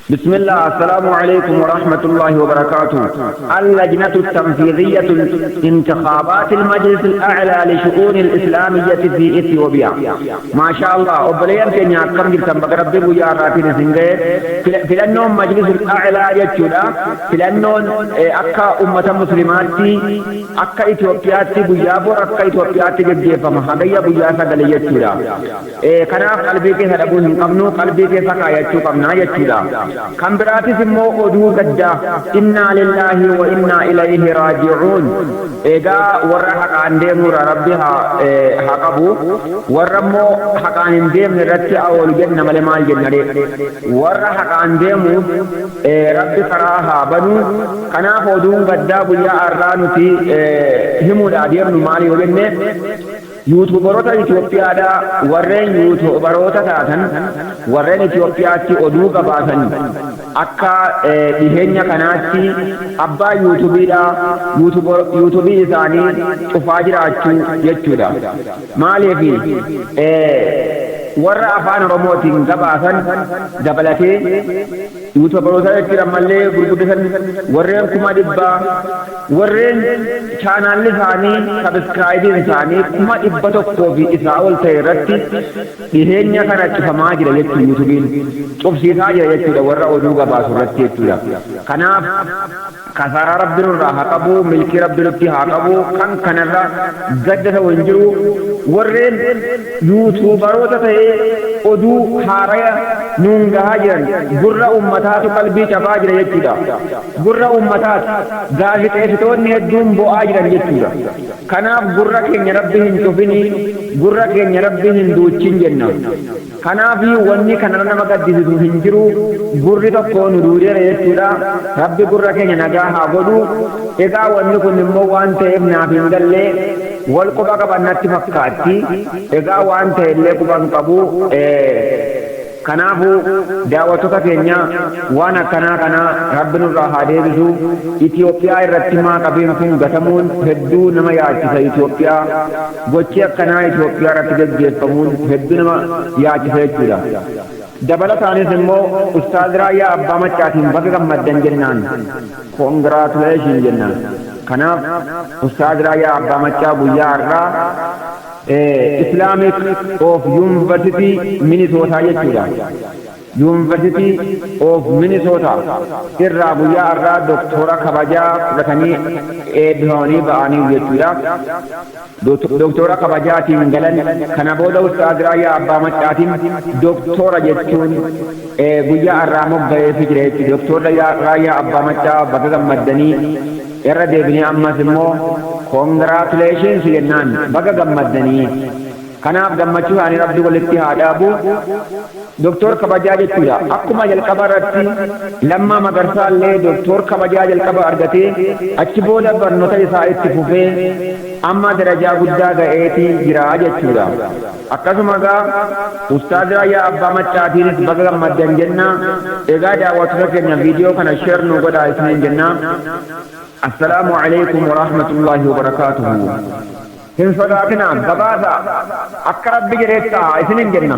بسم الله، السلام عليكم ورحمة الله وبركاته. اللجنة التنفيذية انتخابات المجلس الأعلى لشؤون الإسلامية في إثيوبيا. ما شاء الله، obboleeyyan keenya, akkam jirtan? Baga Rabbi guyyaa har'aatiin isin ga'e. Filannoon Majlis الأعلى jechuudha. Filannoon akka ummata muslimaatti akka Itoophiyaatti guyyaa bor akka Itoophiyaatti geggeeffama, Hagayya guyyaa 9 jechuudha. Kanaaf qalbii keessa dhabuu hin qabnu, qalbii keessa kaayachuu qabnaa jechuudha. Kan biraatis immoo oduu gaddaa، إنا لله وإنا إليه راجعون. Egaa warra haqaan deemuurra Rabbi haa qabu, warra immoo haqaan hin deemne irratti oolu jenna malee maal jenna ree? Warra haqaan deemuuf Rabbi karaa haa banu. Kanaaf oduun gaddaa guyyaa har'aa nuti himuudha deemnu maali yoo jenne, YouTuberoota Itoophiyaadhaa, warreen YouTuberoota taatan, warreen Itoophiyaatti oduu gabaasan, akka dhiheenya kanaatti abbaa YouTubeiidhaa YouTubeii isaanii cufaa jiraachuu jechuudha. Maaliif? Warra Afaan Oromootiin gabaasan dabalatee, YouTuberoota jechuudha mallee gurguddisan, warreen 100,000, warreen channelli isaanii subscribeiin isaanii 100,000 fi isaa ol ta'e irratti dhiheenya kana cufamaa jira jechuudha. YouTubeiin cufsiisaa jira jechuudha warra oduu gabaasu irratti jechuudha. Kanaaf kasaaraa Rabbi nurraa haa qabu, milkii Rabbi nutti haa qabu. Kan kanarra gadda ta'u hin jiru. Warreen YouTuberoota ta'ee oduu haaraya nuun gahaa jiran, gurra ummataatu qalbii cabaa jira jechuudha. Gurra ummataatu, gaazixeessitoonni hedduun bo'aa jiran jechuudha. Kanaaf gurra keenya Rabbi hin cufini, gurra keenya Rabbi hin duuchin jenna. Kanaaf wanni kanarra nama gaddisiisu hin jiru. Gurri tokko nu duudeera jechuudha. Rabbi gurra keenya nagaa haa godhu. Egaa wanni kun immoo waan ta'eef naaf hin gallee, wal quba qaban natti fakkaatti. Egaa waan ta'e illee quba hin qabu. Kanaafuu daawwattoota keenya, waan akkanaa kana Rabbi nurraa haa deebisu. Itoophiyaa irratti maa qabiin kun gatamuun hedduu nama yaachisa. Itoophiyaa gochi akkanaa Itoophiyaa irratti gaggeeffamuun hedduu nama yaachisa jechuudha. Dabalataanis immoo Ustaaz Raayyaa Abbaa Maccaatiin baga gammaddan jennaan, congratulation jennaan. Kanaaf Ustaaz Raayyaa Abbaa Maccaa guyyaa har'aa Islamic of University Minnesota jechuudha. University of Minnesota irraa guyyaa har'aa doktora kabajaa fudhatanii eebbifamanii ba'anii jechuudha. Doktora kabajaatiin galan. Kana booda Ustaaz Raayyaa Abbaa Maccaatiin doktora jechuun guyyaa har'aa mogga'eefi jira jechuudha. Doktora Raayyaa Abbaa Maccaa, baga gammaddanii. Irra deebinee ammas immoo congratulations jennaan, baga gammaddanii. Kanaaf gammachuu isaanii Rabbi walitti haa dhaabu. Doktor kabajaa jechuudha. Akkuma jalqaba irratti Lammaa Magarsaa illee doktor kabajaa jalqaba argatee, achi booda barnoota isaa itti fufee amma darajaa guddaa ga'eetii jira jechuudha. Akkasuma egaa Ustaaz Raayyaa Abbaa Maccaatiinis baga gammaddan jenna. Egaa daawwattoota keenya, viidiyoo kana share nu godhaa isiniin jenna. السلام عليكم ورحمة الله وبركاته. Hin sodaatinaa, gabaasa akka Rabbi jedheetta isiniin jenna.